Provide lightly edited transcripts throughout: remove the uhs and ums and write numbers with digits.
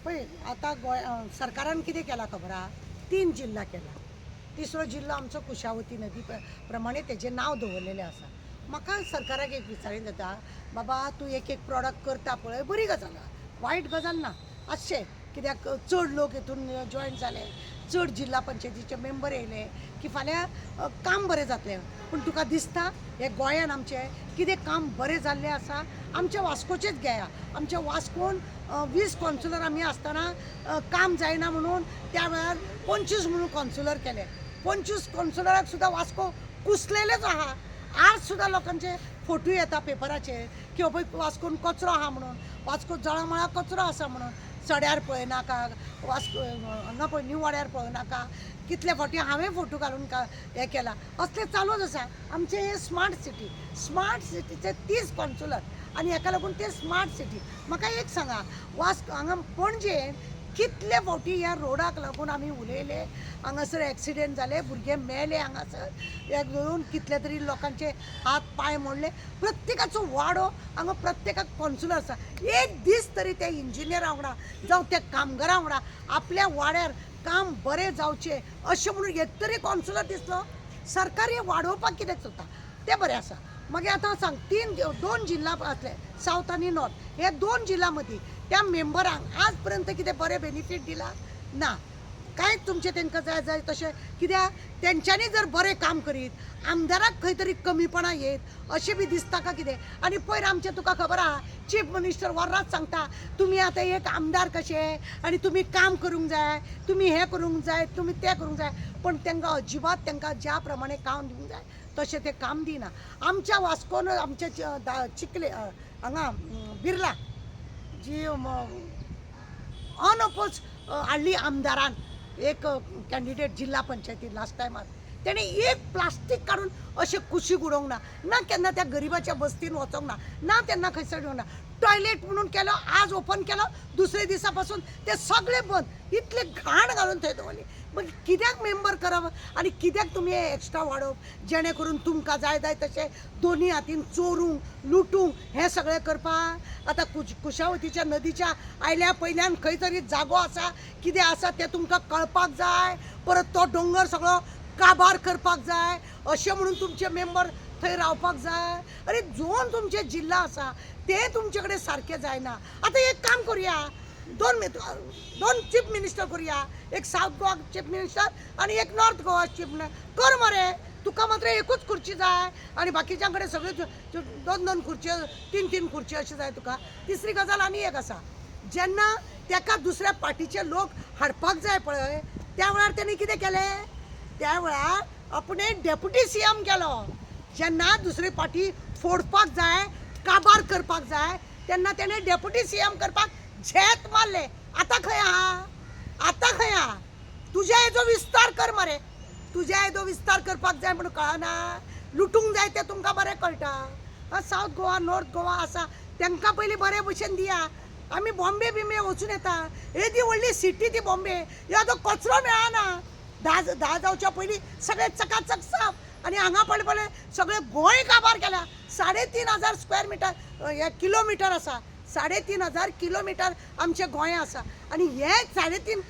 पळय आतां गोंय सरकारान कितें केलां खबर आहा? तीन जिल्ला केला. तिसरो जिल्लो आमचो कुशावती नदी प्रमाणे तेजें नांव दवरलेलें आसा. म्हाका सरकाराक एक विचारीन जाता, बाबा तूं एक एक प्रोडक्ट करता पळय, बरी गजाल आहा, वायट गजाल ना आसचें. कित्याक चड लोक हितून जॉयन जाले, चड जिल्ला पंचायतीचे मेंबर येयले की फाल्यां काम बरें जातलें. पूण तुका दिसता हे गोंयान आमचें कितें काम बरें जाल्लें आसा? आमच्या वास्कोचेच घेया, आमच्या वास्कोन 20 कॉन्सुलर आमी आसतना काम जायना म्हणून त्या वेळार 25 म्हणून कॉन्सुलर केले. 25 कॉन्सुलराक सुद्दां वास्को कुसलेलेच आहा. आज सुद्दां लोकांचे फोटो येता पेपराचेर की हो पळय वास्कोन कचरो आहा म्हणून, वास्को जळामळा कचरो आसा म्हणून. सड्यार पळयनाका, वास्को हांगा पळय न्यू वाड्यार पळयनाका, कितले फावटी हांवें फोटो घालून हें केलां. असलें चालूच आसा. आमचें हें स्मार्ट सिटी, स्मार्ट सिटीचे 30 कॉन्सुलर आनी हेका लागून ते स्मार्ट सिटी. म्हाका एक सांगा, वास्को हांगा पणजे कितले फावटी ह्या रोडाक लागून आमी उलयले, हांगासर एक्सिडेंट जाले, भुरगे मेले, हांगासर एक धरून कितले तरी लोकांचे हात पांय मोडले. प्रत्येकाचो वाडो हांगा प्रत्येकाक कॉन्सुलर आसा. एक दीस तरी ते इंजिनियरा वांगडा जावं त्या कामगारा वांगडा आपल्या वाड्यार काम बरें जावचें अशें म्हणून एक तरी कॉन्सुलर दिसलो? सरकार हें वाडोवपाक कितें चलता तें बरें आसा. मागीर आतां सांग, दोन जिल्ला आसले, सावथ आनी नॉर्थ, हे दोन जिल्ला मदीं त्या मेंबरांक आज पर्यंत कितें बरें बेनिफीट दिला ना? कांय तुमचें तांकां जाय जाय तशें कित्याक तेंच्यांनी जर बरें काम करीत आमदाराक खंय तरी कमीपणां येत अशें बी दिसता का कितें? आनी पयर आमचें तुका खबर आहा, चीफ मिनिस्टर वर्राच सांगता, तुमी आतां एक आमदार कशे आनी तुमी काम करूंक जाय, तुमी हें करूंक जाय, तुमी तें करूंक जाय. पण तांकां अजिबात तांकां ज्या प्रमाणे काम दिवंक जाय तशें तें काम दिना. आमच्या वास्कोन आमच्या चिखले हांगा बिर्ला जी अनअपोज हाडली आमदारान एक कॅन्डिडेट जिल्ला पंचायती लास्ट टायमार, तेणें एक प्लास्टीक काडून अशें कुशीक उडोवंक ना, ना केन्ना त्या गरिबाच्या बस्तीन वचोंक ना, ना तेन्ना खंयसर येवंक ना. टॉयलेट म्हणून केलो, आज ओपन केलो, दुसरे दिसा पासून ते सगळे बंद, इतले घाण घालून थंय दवरली. मागीर कित्याक मेंबर करप आनी कित्याक तुमी हे एक्स्ट्रा वाडोवप, जेणे करून तुमकां जाय जाय तशें दोनी हातीन चोरूंक लुटूंक हें सगळें करपाक? आतां कुशावतीच्या नदीच्या आयल्या पयल्यान खंय तरी जागो आसा कितें आसा तें तुमकां कळपाक जाय, परत तो दोंगर सगळो काबार करपाक जाय अशें म्हणून तुमचे मेंबर थंय रावपाक जाय. अरे जोन तुमचे जिल्ला आसा ते तुमचे कडेन सारकें जायना. आतां एक काम करुया, दोन चीफ मिनिस्टर करुया, एक सावथ गोवा चीफ मिनिस्टर आनी एक नॉर्थ गोवा चीफ मिनिस्टर कर मरे. तुका मात्र एकूच खुर्ची जाय आनी बाकीच्यां कडेन सगळ्यो दोन दोन खुर्च्यो, तीन तीन खुर्च्यो अशें जाय तुका. तिसरी गजाल आनी एक आसा, जेन्ना तेका दुसऱ्या पार्टीचे लोक हाडपाक जाय पळय त्या वेळार तेणी कितें केलें, त्या वेळार आपणे डेप्युटी सी एम केलो. जेन्ना दुसरी पार्टी फोडपाक जाय, काबार करपाक जाय तेन्ना तेणें डेप्युटी सी एम करपाक झेत मारले. आतां खंय आहा, आतां खंय आहा? तुज्या हेजो विस्तार कर मरे, तुज्या येदो विस्तार करपाक जाय म्हूण कळना, लुटूंक जाय तें तुमकां बरें कळटा. सावथ गोवा नॉर्थ गोवा आसा तांकां पयलीं बरे भशेन दिया. आमी बॉम्बे बिम्बे वचून येता, येदी व्हडली सिटी ती बॉम्बे, येदो कचरो मेळना. धा जावच्या पयलीं सगळें चकाचक साफ, आनी हांगा पळय पळय सगळें गोंय काबार केल्या. 3500 स्क्वेअर मिटर हे किलोमिटर आसा, 3500 किलोमिटर आमचें गोंय आसा आनी हे 3.5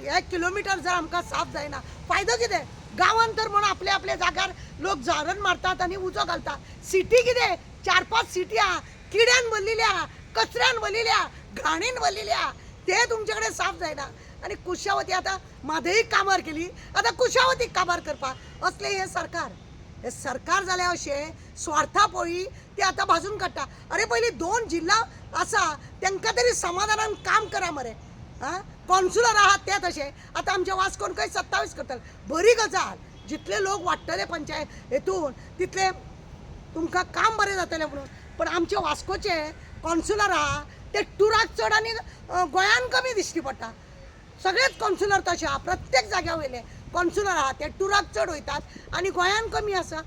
हे किलोमिटर जर आमकां साफ जायना फायदो कितें? गांवांत तर म्हण आपल्या आपल्या जाग्यार लोक झारण मारतात आनी उजो घालतात. सिटी कितें, 4-5 सिटी आहा, किड्यान भरलेली आहा, कचऱ्यान भरलेली आहा, घाणीन भरलेली आहा, ते तुमचे कडेन साफ जायना. आनी कुशावती आतां म्हादई काबार केली, आतां कुशावती काबार करपाक असलें हें सरकार. हें सरकार जालें अशें स्वार्था पळय ते आतां भाजून काडटा. अरे पयलीं 2 जिल्ला आसा तांकां तरी समाधानान काम करा मरे. आं कॉन्सुलर आहात ते तशें आतां आमच्या वास्कोन खंय 27 करतले, बरी गजाल. जितले लोक वाडटले पंचायत हेतून तितले तुमकां काम बरें जातलें म्हणून. पण आमचे वास्कोचे कॉन्सुलर आहा ते टुराक चड आनी गोंयान कमी दिश्टी पडटा. सगळेच कॉन्सुलर तशे आहा, प्रत्येक जाग्या वयले कॉन्सुलर आहा ते टुराक चड वयतात आनी गोंयान कमी आसा.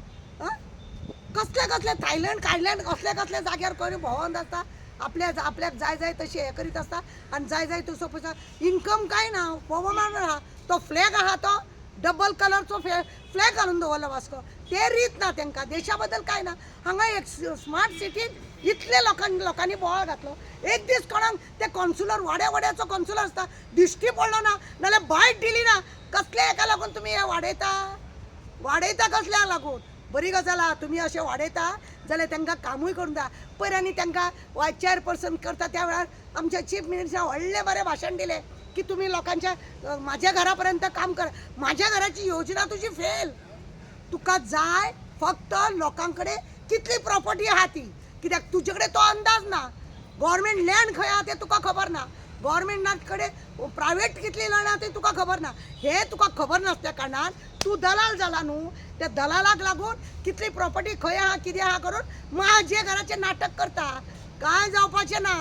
कसले कसले थायलंड कायलंड कसले कसले जाग्यार खंय भोंवत आसता, आपल्याक जाय जाय तशें हें करीत आसता आनी जाय जाय तसो पयसो इन्कम कांय ना. भोंवमान आहा तो फ्लॅग आहा तो डबल कलरचो फ्लॅग घालून दवरला वास्को, ते रीत ना तांकां, देशा बद्दल कांय ना. हांगा एक स्मार्ट सिटीन इतले लोकांनी बोवाळ घातलो. एक दीस कोणाक ते कॉन्सुलर वाड्या वाड्याचो कॉन्सुलर आसता दिश्टी पडलो ना, नाल्यार बायट दिली ना. कसल्या हेका लागून तुमी हे वाडयता वाडयता कसल्याक लागून? बरी गजाल आहा, तुमी अशें वाडयता जाल्यार तांकां कामूय करूंक जाय. पयर आनी तांकां वायस चेअरपर्सन करता त्या वेळार आमच्या चीफ मिनिस्टरान व्हडलें बरें भाशण दिलें की तुमी लोकांच्या म्हाज्या घरा पर्यंत काम करा. म्हाज्या घराची योजना तुजी फेल. तुका जाय फक्त लोकां कडेन कितली प्रॉपर्टी आहा ती, कित्याक तुजे कडेन तो अंदाज ना. गव्हर्मेंट लँड खंय आहा तें तुका खबर ना, गव्हर्मेंटा कडेन प्रायवेट कितली लँड आहा ती तुका खबर ना. हें तुका खबर नासल्या कारणान तूं दलाल जाला न्हू. त्या दलालाक लागून कितली प्रॉपर्टी खंय आहा कितें आहा करून म्हाजे घराचें नाटक करता. कांय जावपाचें ना.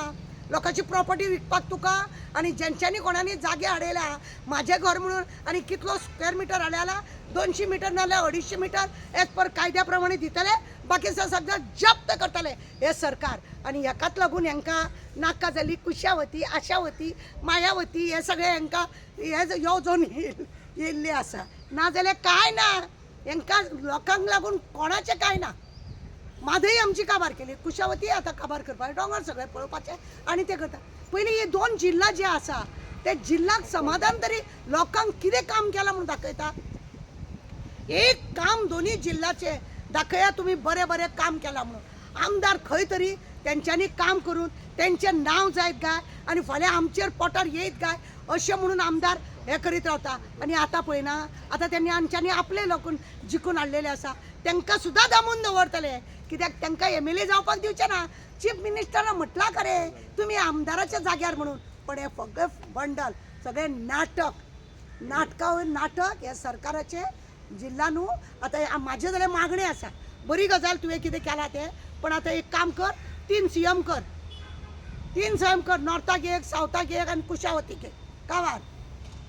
लोकांची प्रॉपर्टी विकपाक तुका आनी जेंच्यांनी कोणांनी जागे हाडयल्या म्हाजें घर म्हणून, आनी कितलो स्क्वेर मिटर हाडयला, 200 मिटर नाल्यार 250 मिटर एज पर कायद्या प्रमाणे दितले, बाकी सगळें जप्त करतले हें सरकार. आनी हेकाच लागून हेंकां नाका जाली कुशावती, आशावती, मायावती हे सगळे हेंकां हे येवजण येयल्ली आसा. नाजाल्यार कांय ना, हेंकां लोकांक लागून कोणाचें कांय ना. म्हादय आमची काबार केली, कुशावती आतां काबार करपाक, दोंगर सगळे पळोवपाचे आनी ते करता. पयलीं हे 2 जिल्ला जे आसा ते जिल्लाक समाधान तरी लोकांक कितें काम केलां म्हूण दाखयता. एक काम दोनूय जिल्लाचें दाखया तुमी बरें बरें काम केलां म्हणून. आमदार खंय तरी तेंच्यांनी काम करून तेंचें नांव जायत काय आनी फाल्यां आमचेर पोटार येयत काय अशें म्हणून आमदार हें करीत रावता. आनी आतां पळयना, आतां तेणी आमच्यांनी आपले लोक जिखून हाडलेले आसा, तांकां सुद्दां दामून दवरतले. कित्याक तांकां एमएलए जावपाक दिवचें ना. चीफ मिनिस्टरान म्हटलां खरें तुमी आमदाराच्या जाग्यार म्हणून, पण हें सगळें बंडल सगळें नाटक, नाटका वयर नाटक हें सरकाराचें जिल्ला न्हू. आतां म्हाजें जाल्यार मागणें आसा, बरी गजाल तुवें कितें केलां तें, पण आतां एक काम कर, 3 सीएम कर, 3 सीएम कर, नॉर्थाक एक, सावथाक एक आनी कुशावतीक एक. कावार.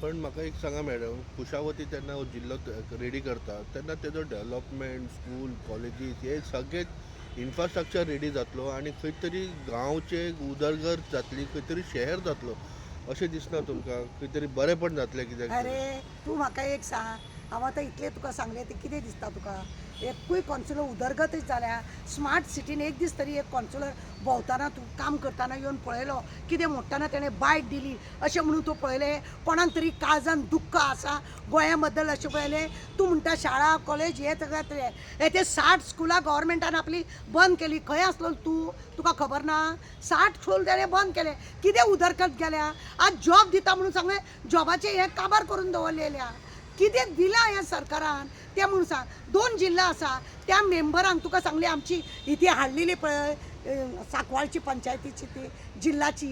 पण म्हाका एक सांगा मॅडम, कुशावती तेन्ना हो जिल्लो रेडी करता तेन्ना तेजो डेवलपमेंट, स्कूल, कॉलेजीस हे सगळे इन्फ्रास्ट्रक्चर रेडी जातलो आनी खंय तरी गांवचे उदरगत जातली, खंय तरी शहर जातलो अशें दिसना तुमकां? खंय तरी बरेंपण जातलें कित्याक? अरे तूं म्हाका एक सांग, हांव आतां इतलें तुका सांगलें तें कितें दिसता तुका? एकूय कॉन्सुलर उदरगतच जाल्या स्मार्ट सिटीन एक दीस तरी एक कॉन्सुलर भोंवतना तूं काम करतना येवन पळयलो कितें मोडटना तेणें बायट दिली अशें म्हणून तूं पळयलें? कोणाक तरी काळजान दुख्ख आसा गोंया बद्दल अशें पळयलें? तूं म्हणटा शाळा कॉलेज हे सगळें हे ते 60 स्कुलां गव्हर्मेंटान आपली बंद केली. खंय आसलो तूं? तुका खबर ना? 60 स्कूल तेणें बंद केलें. कितें उदरगत गेल्या? आज जॉब दिता म्हणून सांगलें, जॉबाचें हें काबार करून दवरलेलें. कितें दिलां ह्या सरकारान तें म्हणून सांग. 2 जिल्ला आसा त्या मेंबरांक तुका सांगली आमची इथे हाडलेली पळय सांकवाळची पंचायतीची ती जिल्लाची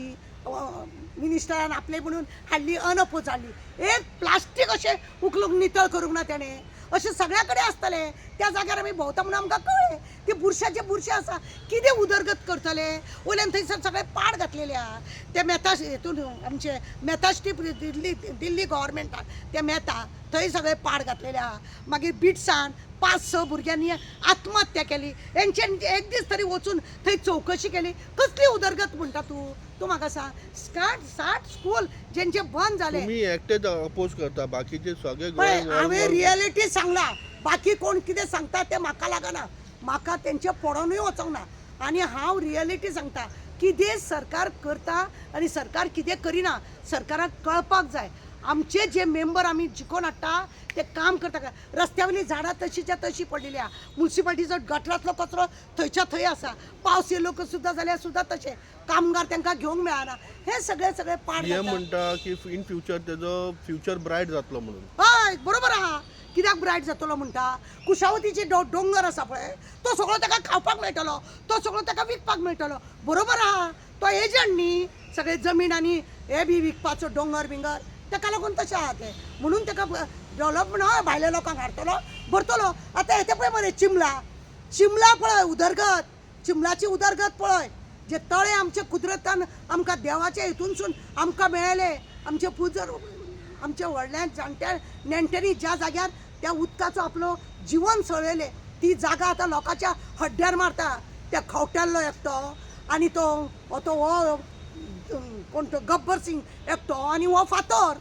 मिनिस्टरान आपले म्हणून हाडली, अनअपोज हाडली. एक प्लास्टीक अशें उखलूंक नितळ करूंक ना तेणें. अशें सगळ्या कडेन आसतलें. त्या जाग्यार आमी भोंवता म्हणून आमकां कळ्ळें ती बुरशाचे बुरशे आसा. कितें उदरगत करतले? वयल्यान थंयसर सगळें पाड घातलेलें आहा. ते मेता हेतून आमचे मेता स्ट्रीप दिल्ली दिल्ली गव्हर्मेंटान ते मेता थंय सगळें पाड घातलेलें आहा. मागीर बिट्सान 5-6 भुरग्यांनी आत्महत्या केली. हेंच्यांनी एक दीस तरी वचून थंय चवकशी केली? कसली उदरगत म्हणटा तूं? तूं म्हाका सांग. 60 स्कूल जेंचे बंद जाले. तुमी एकटेच अपोज करता, बाकीचे सगळे पळय हांवें रियलिटी सांगला, बाकी कोण कितें सांगता तें म्हाका लागना, म्हाका तेंचे पडोनूय वचोंक ना. आनी हांव रियलिटी सांगता कितें सरकार करता आनी सरकार कितें करिना. सरकाराक कळपाक जाय आमचे जे मेंबर आमी जिखोवन हाडटा ते काम करता. रस्त्या वयलीं झाडां तशीच्या तशी पडलेली आहा. मुन्सिपाल्टीचो गटरांतलो कचरो थंयच्या थंय आसा. पावस येयलो सुद्दां जाल्यार सुद्दां तशें कामगार तांकां घेवंक मेळना. हें सगळें सगळें पाड. सीएम म्हणटा की इन फ्युचर तेजो फ्युचर ब्रायट जातलो म्हणून. हय बरोबर आहा. कित्याक ब्रायट जातलो म्हणटा? कुशावतीचे दोंगर आसा पळय तो सगळो ताका खावपाक मेळटलो, तो सगळो ताका विकपाक मेळटलो. बरोबर आहा. तो एजंट न्ही, सगळे जमीन आनी हे बी विकपाचो दोंगर बिंगर, ताका लागून तशें आहा तें. म्हणून ताका डेवलपमेंट हय भायल्या लोकांक हाडटलो भरतलो. आतां हें पळय मरे चिमला, चिमला पळय उदरगत, चिमलाची उदरगत पळय. जे तळे आमचे कुदरतान आमकां देवाच्या हितूनसून आमकां मेळ्ळे, आमचे पुजर आमच्या व्हडल्या जाणट्या नेणट्यांनी ज्या जाग्यार त्या उदकाचो आपलो जिवन सळयलें ती जागा आतां लोकांच्या हड्ड्यार मारता. त्या खवट्याल्लो एकटो आनी तो तो हो कोण तो गब्बर सिंग एकटो आनी हो फातर.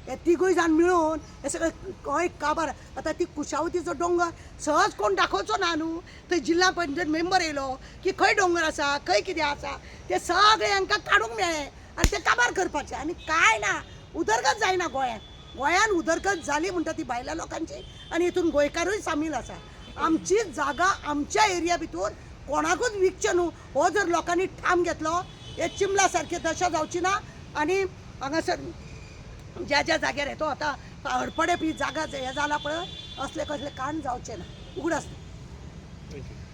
हे तिगूय जाण मिळून हे सगळें गोंय काबार. आतां ती कुशावतीचो दोंगर सहज कोण दाखोवचो ना न्हू. थंय जिल्ला पंचायत मेंबर येयलो की खंय दोंगर आसा, खंय कितें आसा तें सगळें हांकां काडूंक मेळ्ळें आनी तें काबार करपाचें. आनी कांय ना, उदरगत जायना गोंयांत. गोंयान उदरगत जाली म्हणटा ती भायल्या लोकांची आनी हितून गोंयकारूय सामील आसा. आमची जागा आमच्या एरिया भितूर कोणाकूच विकचें न्हू हो जर लोकांनी ठाम घेतलो, हे चिमला सारकी दशा जावची ना. आनी हांगासर ज्या ज्या जाग्यार येतो आतां हडपडे बी जागा हें जाला पळय, असले कसले कांड जावचें ना. उगडास. Thank you.